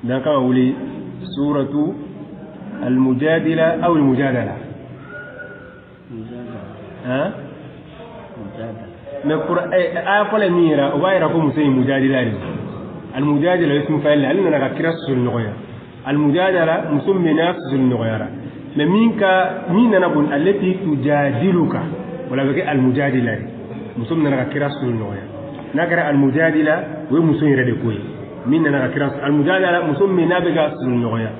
Dan kan wuli suratu almujadila aw almujadala. Han, mais kura aya fɔlɔ min yira, o b'a yira ko muso ye mujadila de. Almujadila ismu fa'il, ale nana ka kira susuli ɲɔgɔnya. Almujadala, muso min n'a susuli ɲɔgɔnyara, mais min ka min nana bon allati tujadiluka, wala bɛ kɛ almujadila de. Muso min nana ka kira susuli ɲɔgɔnya, n'a kɛra almujadila, o ye muso yɛrɛ de ko ye. Min nana ka kira, almujadala, muso min n'a bɛ ka susuli ɲɔgɔnya,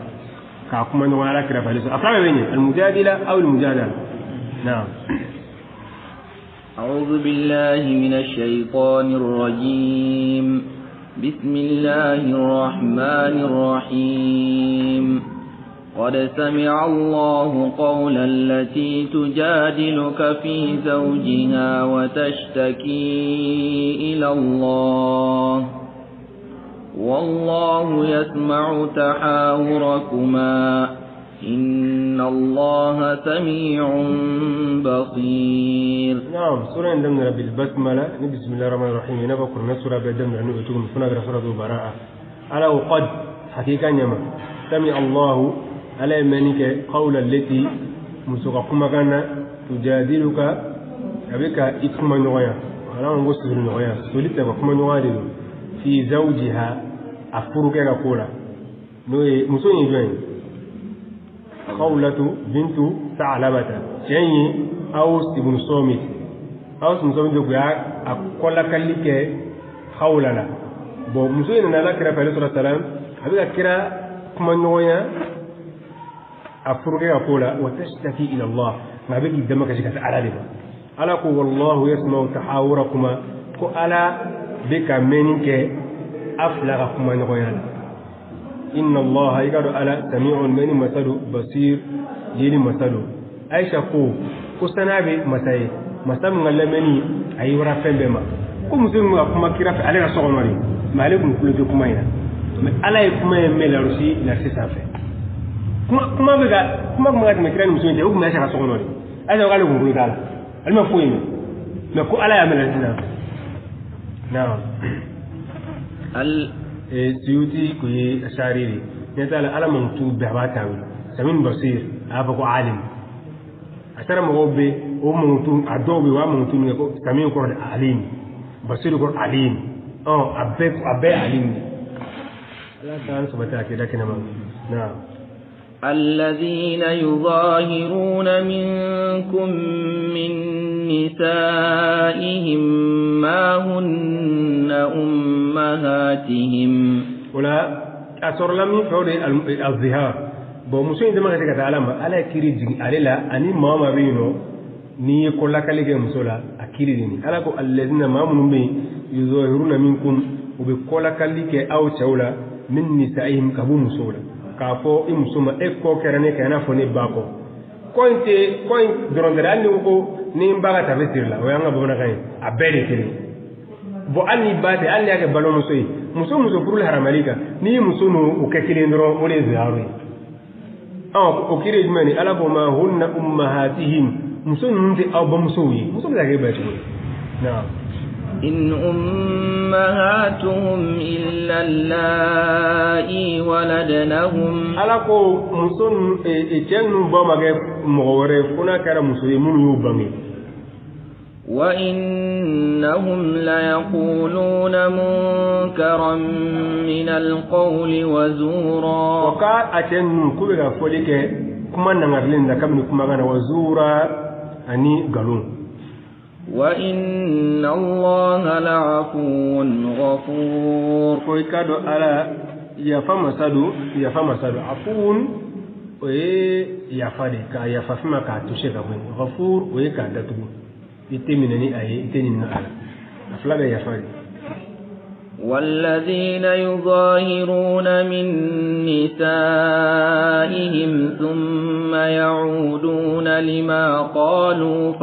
k'a kuma ɲɔgɔnya ala kira fɛ, a fila bɛɛ bɛ ɲɛ, almujadila aw almujadala. Naam. أعوذ بالله من الشيطان الرجيم. بسم الله الرحمن الرحيم. قد سمع الله قول التي تجادلك في زوجها وتشتكي إلى الله والله يسمع تحاوركما إن الله سميع بصير. نعم، سورة عندنا بالبسملة، بسم الله الرحمن الرحيم. نبقى سورة بدمنا نبتكم سنة سورة براءة. على وقد حقيقة نعم سمع الله على منك قول التي مسوق كان تجادلك أبيك إكما نغيا على نغسل نغيا سولت كما نغيا في زوجها أفرك كولا نوي مسوني جوين خولة بنت ثعلبة شيء أوس بن صامت. أوس بن صامت يقول أقول لك خولة bon muso in nana kira fɛ alayhi salatu wasalam, a bɛ ka kira kuma ɲɔgɔnya a furukɛ ka ko la, wa tashtaki ila Allah, nka a bɛ k'i dama kasi ka taa ala de ma. Ala ko wallahu yasma'u tahawurakuma, ko ala bɛ ka mɛnni kɛ a fila ka kuma ɲɔgɔnya la. Inna Allah, i ka dɔn ala sami'un mɛnni masa don, basir yeli masa don. Aisha ko san'a bɛ masa ye, masa min ka lamɛnni a ye wara fɛn bɛɛ ma. Ko muso min ka kuma kira fɛ ale ka so kɔnɔ de, mais ale kun tulo tɛ kuma in na, mais ala ye kuma in mɛn larusi larisi sanfɛ. Kuma bɛ ka kuma kun bɛ ka tɛmɛ kira ni muso in cɛ, o kun bɛ Aisha ka so kɔnɔ de. Aisha ko k'ale kun tulo t'a la, ale ma foyi mɛn, mais ko ala y'a mɛn larisi sanfɛ. Naam. Suyuti ko ye sari de ne t'a la, ala mankutu bɛɛ a b'a tawili. Samin basir a b'a fɔ ko alim, a taara mɔgɔw bɛ o mankutu, a dɔw bɛ yen o b'a mankutu min kɛ ko samin kɔrɔ de alim, basir kɔrɔ alim, a bɛɛ alim de. Ala k'an sabati a kɛ da kɛnɛ ma. Naam. الذين يظاهرون منكم من نسائهم ما هن أمهاتهم. ولا أصر لم يفعل الظهار bon muso in dama ka se ka taa ala ma, ala ye kiiri jigin ale la ani maa maa bɛ yen nɔ n'i ye kɔlakali kɛ muso la, a kiiri de nin. Ala ko alladhina, maa minnu bɛ yen yuzahiruna minkum, u bɛ kɔlakali kɛ aw cɛw la, min nisaihim, ka bɔ musow la, k'a fɔ i muso ma e kɔ kɛra ne kan i n'a fɔ ne ba kɔ. Kɔ in tɛ kɔ in dɔrɔn tɛ dɛ, hali ni ko ni n ba ka tafe siri la, o y'an ka bamanankan ye, a bɛɛ de kelen. Bon hali ni ba tɛ, hali n'i y'a kɛ balimamuso ye, muso furuli haramali kan, n'i ye muso n'o kɛ kelen dɔrɔn, o de ye ziharu ye. O kiiri ye jumɛn ye? Ala ko ma hunna ummahatihim, muso ninnu tɛ aw bamusow ye, muso bɛ se ka kɛ ba cogo di? Naam. إن أمهاتهم إلا اللائي ولدنهم. Ala ko muso cɛ ninnu ba ma kɛ mɔgɔ wɛrɛ fo n'a kɛra muso ye minnu y'u bange. وإنهم ليقولون منكرا من القول وزورا. O ka a cɛ ninnu k'u bɛ ka fɔli kɛ kuma nangarilen na kabini kumakan na, wa zura ani nkalon. وإن الله لعفو غفور. Ko i ka dɔn ala yafa masa don, yafa masa don. Afuwun o ye yafa de, k'a yafa fɛn ma k'a toucher ka bɔ yen. Ghafur o ye k'a datugu, i tɛ minɛ ni a ye, i tɛ ɲininka a la, a fila bɛɛ yafa de. والذين يظاهرون من نسائهم ثم يعودون لما قالوا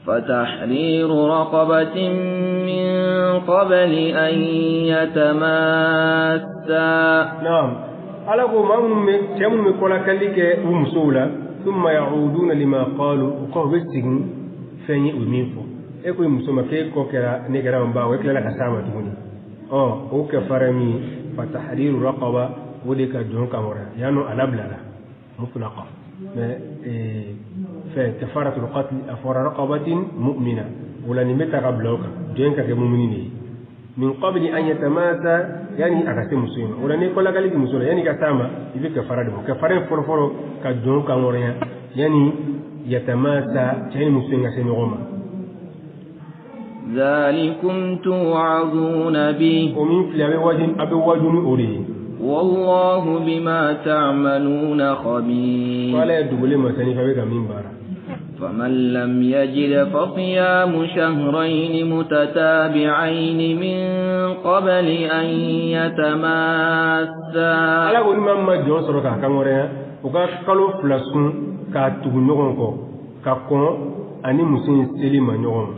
فتحرير رقبة من قبل أن يتماسا. نعم. Ala ko maa minnu bɛ cɛ minnu bɛ kɔlakali kɛ u musow la, thumma ya'uduna lima qalu, u kɔ u bɛ segin fɛn ye u min fɔ. E ko i muso ma k'e kɔ kɛra ne kɛra n ba o, e tilala ka s'a ma tuguni. Ɔ o kɛfara min fa tahriru raqaba, o de ka jɔn kanhɔrɔnya yanni a labilala mutlaqa. Mais fɛn kafaratul qatl a fɔra raqabatin mu'mina, o la nin bɛ ta ka bila o kan, jɔn ka kɛ mumini de ye. Min qabli an yatamasa, yani a ka se muso in ma. O la n'i kɔlakali kɛ muso la, yanni ka s'a ma, i bɛ kafara de bɔ. Kafara in fɔlɔfɔlɔ ka jɔn kanhɔrɔnya yani yatamasa, cɛ ni muso in ka se ɲɔgɔn ma. ذلكم توعظون به, o min filɛ, a bɛ waju ni o de ye. والله بما تعملون ko خبير. Ala ye dogolen masani fɛ, a bɛ ka min baara. فمن لم يجد فصيام شهرين متتابعين من قبل أن يتماسا. Ala ko ni maa min ma jɔn sɔrɔ k'a kanhɔrɔnya, u ka kalo 2 sun k'a tugu ɲɔgɔn kɔ ka kɔn ani muso in seli ma ɲɔgɔn ma.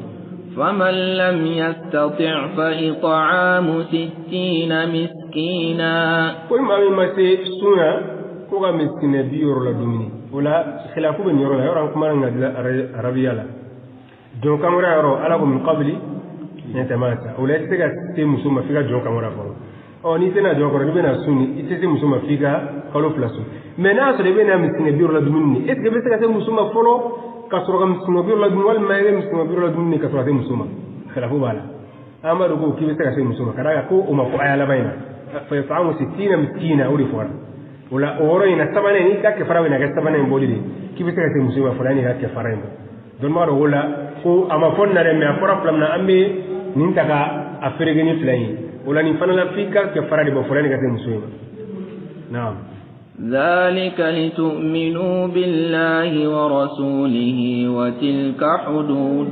فمن لم يستطع فإطعام 60 مسكينا. Ko ni maa min ma se sun na, ko ka misinɛ 60 la dumuni. O la khilafu bɛ nin yɔrɔ la. Yɔrɔ an kumana ŋa dilan arabiya la, jɔn kanhɔrɔnya yɔrɔ, Ala ko min qabli yatamasa. O la i tɛ se ka se muso ma f'i ka jɔn kanhɔrɔnya fɔlɔ. Ɔ n'i tɛna jɔn kɔrɔ, n'i bɛna sun ni i tɛ se muso ma f'i ka kalo 2 sun. Mais n'a y'a sɔrɔ i bɛna misinɛ 60 la dumuni ni, est ce que i bɛ se ka se muso ma fɔlɔ ka sɔrɔ ka misinɛ 60 la dumuni, walima i bɛ misinɛ 60 la dumuni ka sɔrɔ ka se muso ma? Khilafu b'a la. Amadu ko k'i bɛ se ka se muso ma, ka d'a kan ko o ma fɔ aya laban in na, fa yut'amu sittina miskina, o de fɔra. O la o yɔrɔ in na, sabanan n'i ka kɛfara bɛna kɛ sabanan in bɔli de, k'i bɛ se ka se muso ma fɔlɔ yanni i ka kɛfara in bɔ. Dɔnnibaga dɔ ko la ko a ma fɔ nin na dɛ, mais a fɔra fila min na, an bɛ nin ta ka a fereke ni fila in ye. O la nin fana la, f'i ka kɛfara de bɔ fɔlɔ yanni ka se muso in ma. Naam. ذلك لتؤمنوا بالله ورسوله وتلك حدود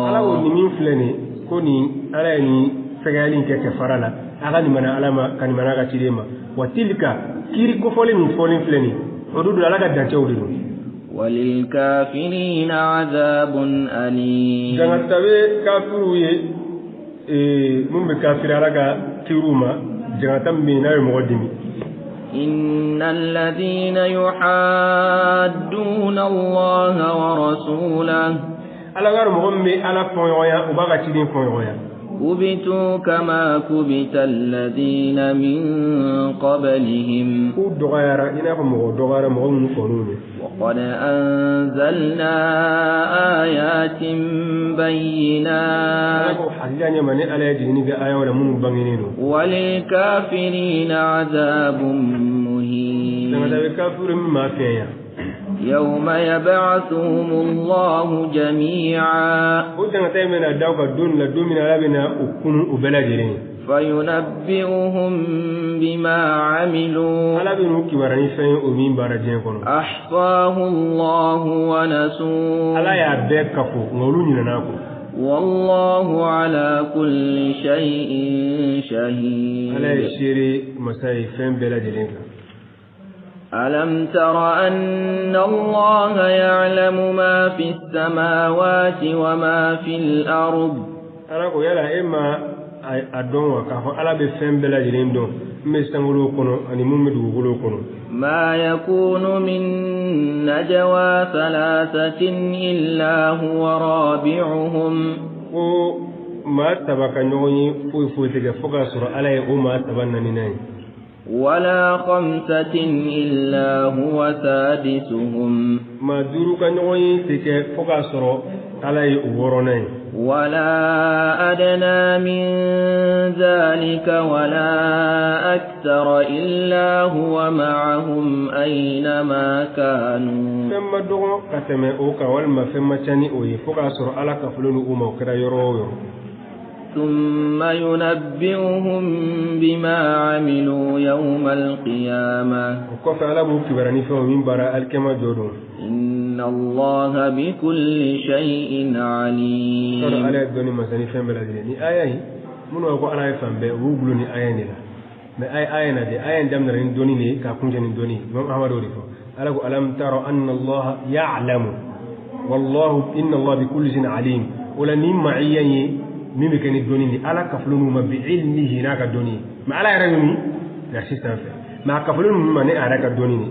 Ala ko الله. Nin min filɛ nin, ko nin Ala ye nin fɛgɛyali in kɛ kɛfara la, a ka limana Ala ma, ka limana a ka ciden ma. Wa tilka, kiiri kofɔlen min fɔlen filɛ nin, hududu, Ala ka dancɛw de don. وللكافرين عذاب أليم. Jangata bɛ kafiriw ye, mun bɛ kafiri Ala ka kiiriw ma, jangata min bɛ yen n'a bɛ mɔgɔ dimi. إن الذين يحادون الله ورسوله Ala ka mɔgɔ min bɛ Ala fɔɲɔgɔnya, u b'a ka ciden fɔɲɔgɔnya, كبتوا كما كبت الذين من قبلهم. K'u dɔgɔyara i n'a fɔ mɔgɔ dɔgɔyara mɔgɔ minnu kɔn'u ɲɛ. وقد أنزلنا آيات Ala بينات. ko hakika ɲɛ ma ni Ala ye jiginni kɛ ayaw la minnu bangenen don. وللكافرين عذاب مهين. Jangata bɛ kafiri min maa fɛn yan. يوم يبعثهم الله جميعا. O jangata in bɛna da u kan don min na, don min na Ala bɛna u kunu u bɛɛ lajɛlen ye. فينبئهم بما عملوا. Ala bɛ n'u kibaruya ni fɛn ye o min baara diɲɛ kɔnɔ. أحصاه الله ونسوه. Ala y'a bɛɛ kafo, nka olu ɲinɛna a kɔ. والله على كل شيء Ala ye شهيد. seere masa ye fɛn bɛɛ lajɛlen kan. ألم تر أن الله يعلم ما في السماوات وما في الأرض؟ Ala ko yala e ma a dɔn wa k'a fɔ Ala bɛ fɛn bɛɛ lajɛlen dɔn min bɛ sankolo kɔnɔ ani mun bɛ dugukolo kɔnɔ? ما يكون من نجوى ثلاثة إلا هو رابعهم. Ko maa saba ka ɲɔgɔn ye foyi foyi tɛ kɛ fo k'a sɔrɔ Ala ye o maa saba naaninan ye. ولا خمسة إلا هو سادسهم. Maa duuru ka ɲɔgɔn ye tɛ kɛ fo k'a sɔrɔ Ala ye o wɔɔrɔnan ye. ولا أدنى من ذلك ولا أكثر إلا هو معهم أينما كانوا. Fɛn ma dɔgɔ ka tɛmɛ o kan walima fɛn ma ca ni o ye, fo k'a sɔrɔ Ala kafolen don u ma, o kɛra yɔrɔ o yɔrɔ. ثم ينبئهم بما عملوا يوم القيامة. O kɔfɛ, Ala b'u kibaruya ni fɛn o min baara alikɛma jɔ don. إن الله بكل شيء K'a dɔn عليم. Ala ye dɔnni masa ni fɛn bɛɛ lajɛlen. Ni aya in, minnu b'a ko Ala ye fan bɛɛ, u b'u gulo ni aya in de la. Mais aya in lajɛ, aya in daminɛra ni dɔnni de ye k'a kuncɛ ni dɔnni ye. Imam Ahmad o de fɔ. Ala ko alam tara anna Allaha ya'lamu wallahu inna Allaha bi kulli shay'in alim. O la ni ma'iya ye min bɛ kɛ ni dɔnni de ye, Ala kafolen n'u ma bi ilmihi, n'a ka dɔnni ye. Mais Ala yɛrɛ bɛ min? Arsi sanfɛ. Mais a kafolen ninnu ma ni a yɛrɛ ka dɔnni de ye.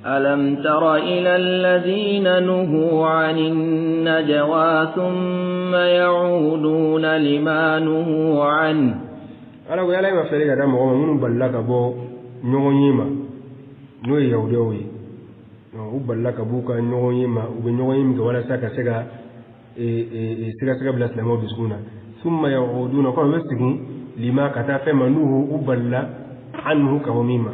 ألم تر إلى الذين نهوا عن النجوى ثم يعودون لما نهوا عنه. Ala ko yala i ma fɛɛrɛ ka da mɔgɔ ma minnu balila ka bɔ ɲɔgɔn ye ma, n'o ye yahudiyaw ye, u balila ka b'u ka ɲɔgɔn ye ma, u bɛ ɲɔgɔn ye min kɛ walasa ka se ka sɛgɛsɛgɛ bila silamɛw dusukun na. Summa yauduna, kɔmi u bɛ segin lima ka taa fɛn ma, nuhu u balila anhu ka bɔ min ma.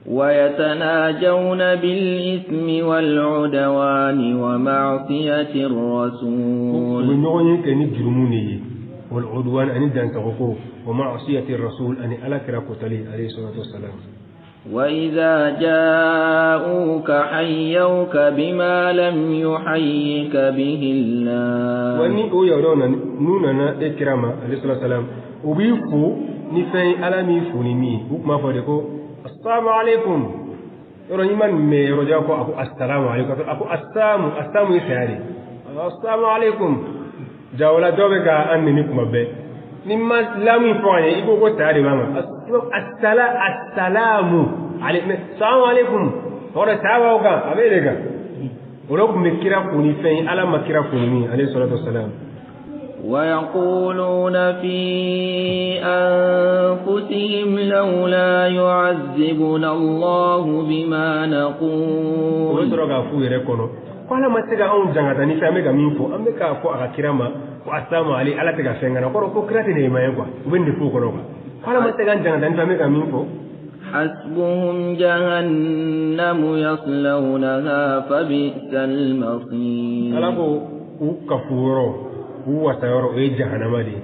ويتناجون بالإثم والعدوان ومعصية الرسول. U bɛ ɲɔgɔn ye kɛ ni jurumu de ye, والعدوان ani dansagoko, ومعصية الرسول ani ala kira kotali alayhi salatu wassalam. وإذا جاءوك حيوك بما لم يحيك به الله. Wa ni o yahudiyaw n'u nana e kira ma alayhi salatu wassalam, u b'i fo ni fɛn ye ala m'i fo ni min ye. U tun b'a fɔ de ko assalamu alaikum. Yɔrɔ n'i ma nin mɛn yɔrɔ jan ko a ko assalamu alaikum, a ko assamu, assamu ye saya de, assalamu alaikum. Jawala dɔw bɛ ka an neni kuma bɛɛ, ni ma lamu fɔ an ye i ko ko saya de b'a ma. Assala assalamu alaikum, salamu alaikum, o kɔrɔ saya b'aw kan, a bɛ e de kan. O de tun bɛ kira fo ni fɛn ye ala ma kira fo ni min ye alayhi salatu wassalam. ويقولون في أنفسهم لولا يعذبنا الله بما نقول. O bɛ sɔrɔ k'a f'u yɛrɛ kɔnɔ ko ala ma se ka anw jangata ni fɛn an bɛ ka min fɔ, an bɛ k'a fɔ a ka kira ma ko assalamu alaikum, ala tɛ ka fɛn kana kɔrɔ ko kira tɛ nɛɛma ye quoi, u bɛ nin de f'u kɔnɔ quoi, ko ala ma se k'an jangata ni fɛn an bɛ ka min fɔ. حسبهم جهنم يصلونها فبئس المصير. Ala ko u kafu yɔrɔ, u wasa yɔrɔ, o ye jahanama de ye,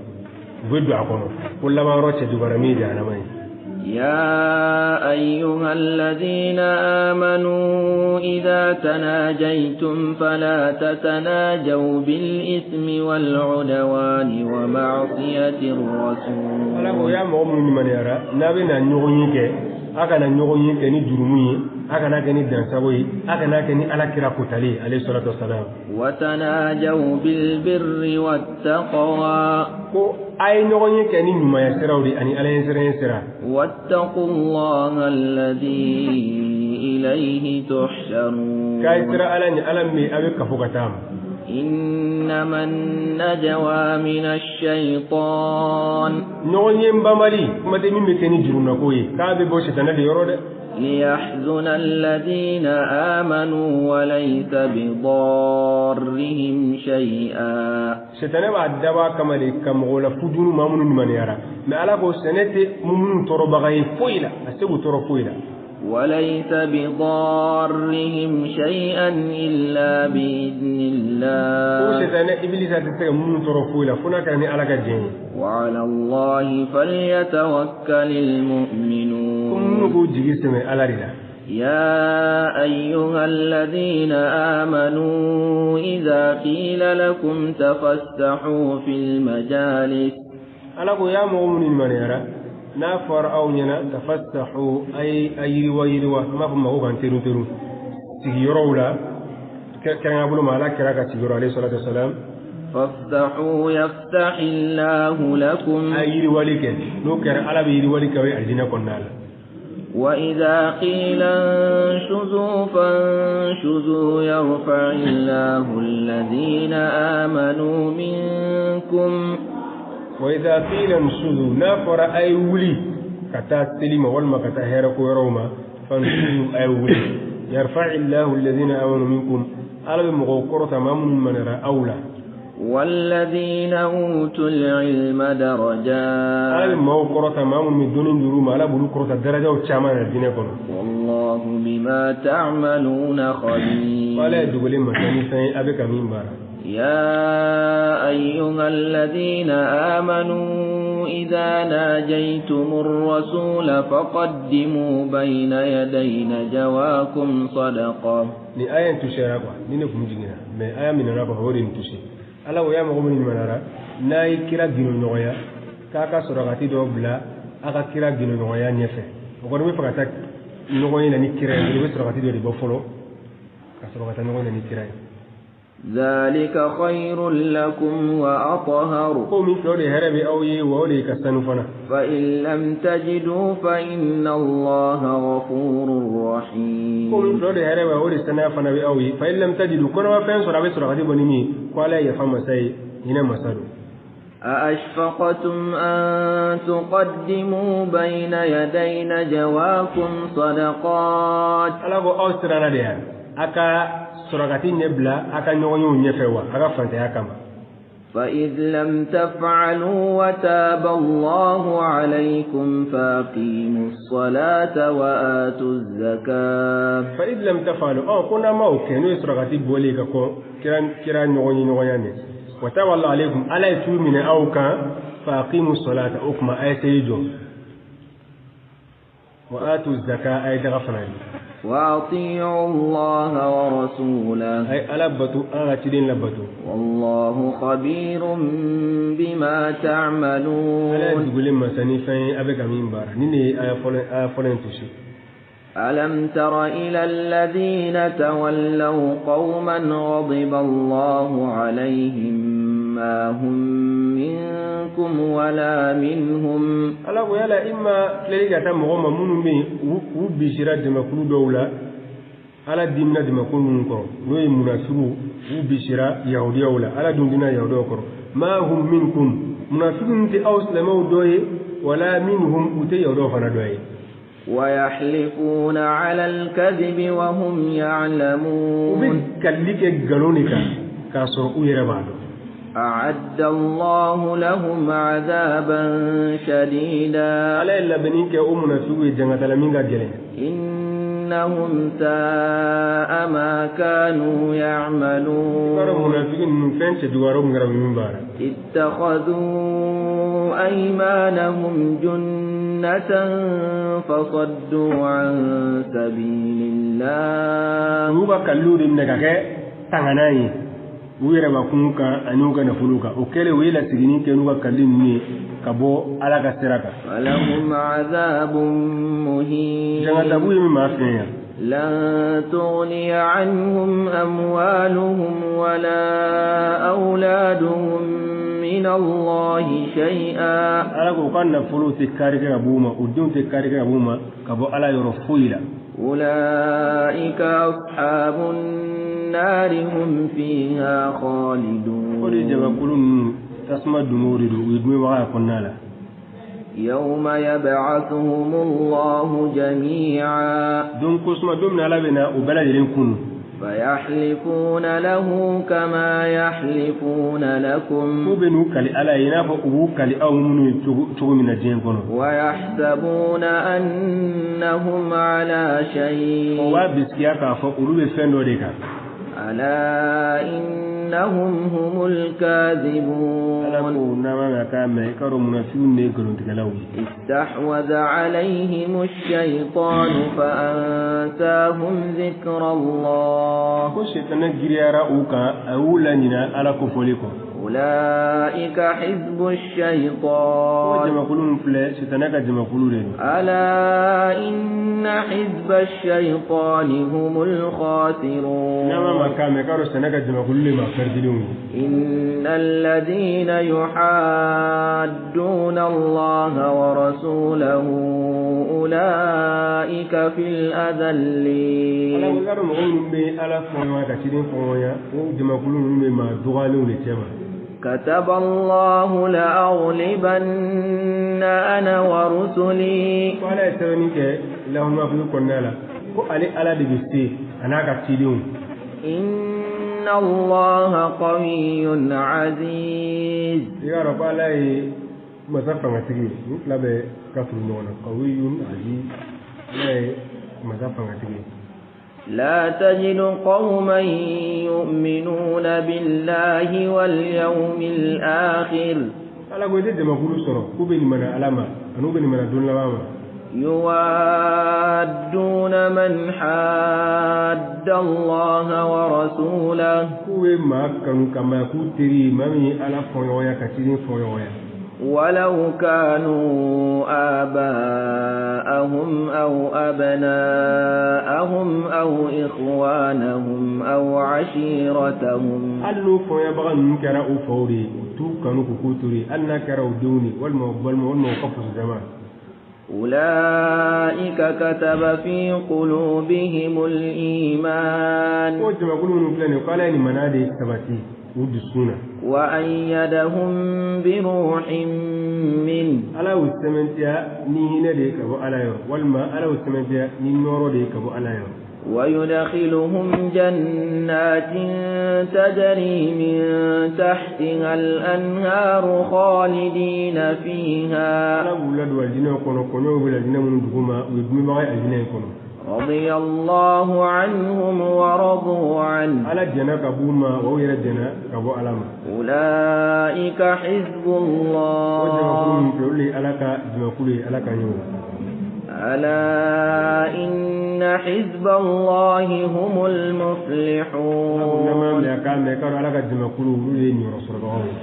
u bɛ don a kɔnɔ, ko laban yɔrɔ cɛjuguyara min ye jahanama ye. يا أيها الذين آمنوا إذا تناجيتم فلا تتناجوا بالإثم والعدوان ومعصية الرسول. Ala ko ya mɔgɔ minnu limaniyara, n'a bɛ na ɲɔgɔn ye kɛ, a kana ɲɔgɔn ye kɛ ni jurumu ye, a kana kɛ ni dansago ye, a kana kɛ ni ala kira kotali ye alayhi salatu wassalam. وتناجوا بالبر والتقوى. Ko a ye ɲɔgɔn ye kɛ ni ɲumanya siraw de ani ala ɲɛsiranɲɛ sira. واتقوا الله الذي إليه تحشرون. K'a ye sira ala ɲɛ, ala min a bɛ kafo ka taa ma. إنما النجوى من الشيطان. Ɲɔgɔn ye banbali kuma tɛ min bɛ kɛ ni jurumako ye, k'a bɛ bɔ sitanɛ de yɔrɔ dɛ. ليحزن الذين آمنوا وليس بضارهم شيئا. Sitanɛ b'a dabɔ a kama de ka mɔgɔw la fujunu maa minnu limaniyara, mais ala ko sɛnɛ tɛ minnu tɔɔrɔbaga ye foyi la, a se k'u tɔɔrɔ foyi la. وليس بضارهم شيئا إلا بإذن Ko الله. sitanɛ ibilisa tɛ se ka minnu tɔɔrɔ foyi la fo n'a kɛra ni ala ka jɛn ye. وعلى الله فليتوكل Ko المؤمنون. minnu k'u jigi sɛmɛ ala de la. يا أيها الذين آمنوا إذا قيل لكم تفسحوا في المجالس. Ala ko ya mɔgɔ minnu limaniyara, n'a fɔra aw ɲɛna tafassahu, a ye a yiriwa yiriwa, an b'a fɔ ma ko k'an terun terun sigiyɔrɔw la, kɛrɛnkɛrɛnnenya bolo ma ala kira ka sigiyɔrɔ alayhi salatu wassalam. فافسحوا يفسح الله لكم. A ye yiriwali kɛ, n'o kɛra ala bɛ yiriwali kɛ aw ye alijinɛ kɔnɔna la. وإذا قيل انشزوا فانشزوا يرفع الله الذين آمنوا منكم. وإذا قيل انشزوا, n'a fɔra a ye wuli ka taa seli ma walima ka taa hɛrɛ ko yɔrɔw ma, fanshuzuu, a ye wuli, yarfa illahu alladhina amanu minkum, ala bɛ mɔgɔw kɔrɔta maa minnu manara aw la. والذين أوتوا العلم Ala bɛ درجات. maaw kɔrɔta maa minnu bɛ dɔnni d'olu ma, ala b'olu kɔrɔta darajaw caman na diinɛ kɔnɔ. والله بما تعملون Ko ala ye خبير. dogolen masa ni fɛn ye a bɛ ka min baara. يا أيها الذين آمنوا إذا ناجيتم الرسول فقدموا بين يدي نجواكم صدقة. Ni aya in tusera quoi, ni ne kun jiginna, mais aya min nana kɔfɛ o de ye nin touché. Ala ko ya mɔgɔ minnu limaniyara, n'a ye kira gindo ɲɔgɔnya, k'a ka sɔrɔkati dɔ bila a ka kira gindo ɲɔgɔnya ɲɛfɛ, o kɔni bɛ fɛ ka taa ɲɔgɔn ye na ni kira ye, i bɛ sɔrɔkati dɔ de bɔ fɔlɔ ka sɔrɔ ka taa ɲɔgɔn na ni kira ye. ذلك خير لكم وأطهر. Ko min filɛ, o de hɛrɛ bɛ aw ye, wa o de ka sanu fana. فإن لم تجدوا فإن الله غفور Ko min رحيم. filɛ, o de hɛrɛ bɛ, o de saniya fana bɛ aw ye. فإن لم تجدوا, ko n'aw ma fɛn sɔrɔ a bɛ sɔrɔ bɔ ni min ye, ko Ala ye yafa masa ye, hinɛ masa don. أأشفقتم أن تقدموا بين يدي نجواكم صدقات؟ Ala ko aw siranna de yan a ka sɔrɔkati ɲɛ bila a ka ɲɔgɔn ɲɛfɛ wa a ka fantanya kama? فإذ لم تفعلوا وتاب الله عليكم فأقيموا الصلاة وآتوا الزكاة. فإذ لم تفعلوا, ɔ ko n'a ma o kɛ, n'o ye sɔrɔkati bɔli ka kɔn kira ɲɔgɔn ye ɲɔgɔnya ɲɛ, وتاب الله عليكم, Ala ye tubi minɛ aw kan, فأقيموا الصلاة, o tuma a ye seli jɔ, وآتوا الزكاة, a ye daga fana di. وأطيعوا الله ورسوله. A ye Ala bato, Ala ka ciden labato. والله خبير بما Ala ye تعملون. Dugulen masa ni fɛn ye a bɛ ka min baara. Ni ne ye aya fɔlɔ, aya fɔlɔ in tusi. ألم تر إلى الذين تولوا قوما غضب الله عليهم ما هم منكم ولا منهم؟ Ala ko yala i ma filɛli ka taa mɔgɔ ma minnu bɛ yen, u bisira jamakulu dɔw la, Ala dimina jamakulu minnu kɔrɔ, n'o ye munafigiw, u bisira yahudiyaw la, Ala dun dina yahudiyaw kɔrɔ. ما هم منكم, munafiki ninnu tɛ aw silamɛw dɔ ye, ولا منهم, u tɛ yahudiyaw fana dɔ ye. ويحلفون على الكذب وهم U bɛ يعلمون. Kalili kɛ nkalon de kan k'a sɔrɔ u yɛrɛ b'a dɔn. أعد الله لهم عذابا شديدا. Ala ye labɛnni kɛ o munafigiw ye jangatala min ka gɛlɛn. إنهم ساء ما كانوا I b'a dɔn يعملون. Munafiki ninnu, fɛn cɛjugu min kɛra, u bɛ min baara. اتخذوا أيمانهم جنة فصدوا عن سبيل الله. U y'u ka kaliliw de minɛ ka kɛ tangana ye u yɛrɛ bakun kan ani u ka nafolo kan. O kɛlen, u ye lasigini kɛ n'u ka kalili ninnu ye ka bɔ Ala ka sira kan. فلهم عذاب مهين. Jangatabu ye min maa fiɲɛ yan. لن تغني عنهم أموالهم ولا أولادهم من الله شيئا. Ala ko u ka nafolow tɛ kari kɛ ka b'u ma, u denw tɛ kari kɛ ka b'u ma ka bɔ Ala yɔrɔ foyi la. أولئك أصحاب النار هم فيها O de خالدون. Jamakulu ninnu, tasuma dun'o de don, u ye dunbaga a kɔnɔna la. يوم يبعثهم الله جميعا. Don ko suma, don min na Ala bɛ na u bɛɛ lajɛlen kunu. فيحلفون له كما يحلفون K'u لكم. bɛ n'u kali Ala ye i n'a fɔ u b'u kali aw minnu ye cogo min na diɲɛ kɔnɔ. ويحسبون أنهم على O شيء. b'a bisikiya k'a fɔ olu bɛ fɛn dɔ de kan. ألا إنهم هم Ala الكاذبون. ko n'a ma mɛn k'a mɛn, i k'a dɔn munafigiw de ye nkalontigɛlaw ye. استحوذ عليهم الشيطان فأنساهم ذكر الله. Ko sɛtanɛ giriyara u kan, a y'u laɲina Ala kofɔli kɔ. أولئك حزب Ko الشيطان. Jamakulu min filɛ, sɛtanɛ ka jamakulu de don. ألا إن حزب الشيطان هم N'a ma الخاسرون. ma k'a mɛn, i k'a dɔn sɛnɛ ka jamakulu de ma pɛridilenw ye. إن الذين يحادون الله ورسوله أولئك في Ala الأذلين. ko i k'a dɔn mɔgɔ minnu bɛ Ala fɔɲɔgɔnya ka ciden fɔɲɔgɔnya, o jamakulu ninnu bɛ maa dɔgɔyalenw de cɛ ma. كتب الله لأغلبن أنا ورسلي. Ko Ala ye sɛbɛnni kɛ lahumafili kɔnɔna la ko ale Ala de bɛ se a n'a ka cidenw. إن الله قوي عزيز. I k'a dɔn ko Ala ye masa fangatigi ye. Nin fila bɛɛ ka surun ɲɔgɔn na, قوي عزيز, Ala ye masa fangatigi ye. لا تجد قوما يؤمنون بالله واليوم الآخر Ala ko i tɛ jamakulu sɔrɔ k'u bɛ limaniya Ala ma ani u bɛ limaniya don laban ma يوادون من حاد الله ورسوله k'u bɛ maa kanu ka maa k'u teri ye, maa min ye Ala fɔɲɔgɔnya ka ciden fɔɲɔgɔnya ولو كانوا آباءهم أو أبناءهم أو إخوانهم أو عشيرتهم. Hali n'o fɔɲabaga ninnu kɛra u faw de ye, u t'u kanu k'u k'u teri ye, hali n'a kɛra u denw de ye, walima u balima, walima u ka fasojama. أولئك كتب في قلوبهم الإيمان. Ko jamakulu minnu filɛ nin ye, ko Ala ye limaniya de sabati u dusukun na. وأيدهم بروح منه. Ala y'u sɛmɛntiya ni hinɛ de ye ka bɔ Ala yɔrɔ, walima Ala y'u sɛmɛntiya ni nɔɔrɔ de ye ka bɔ Ala yɔrɔ. ويدخلهم جنات تجري من تحتها الأنهار خالدين فيها. Ala b'u ladon alijinɛ kɔnɔ, kɔɲɔw bɛ alijinɛ minnu duguma, u ye dunbaga ye alijinɛ in kɔnɔ. رضي الله عنهم ورضوا عنه. Ala jɛnna ka b'u ma, wa u yɛrɛ jɛnna ka bɔ Ala ma. أولئك حزب O jamakulu الله. min filɛ, olu ye Ala ka jamakulu ye, Ala ka ɲɛw. ألا إن حزب الله هم Ala ko n'an m'a المفلحون. mɛn k'a mɛn k'a dɔn Ala ka jamakulu, olu ye niyɔrɔ sɔrɔbagaw ye.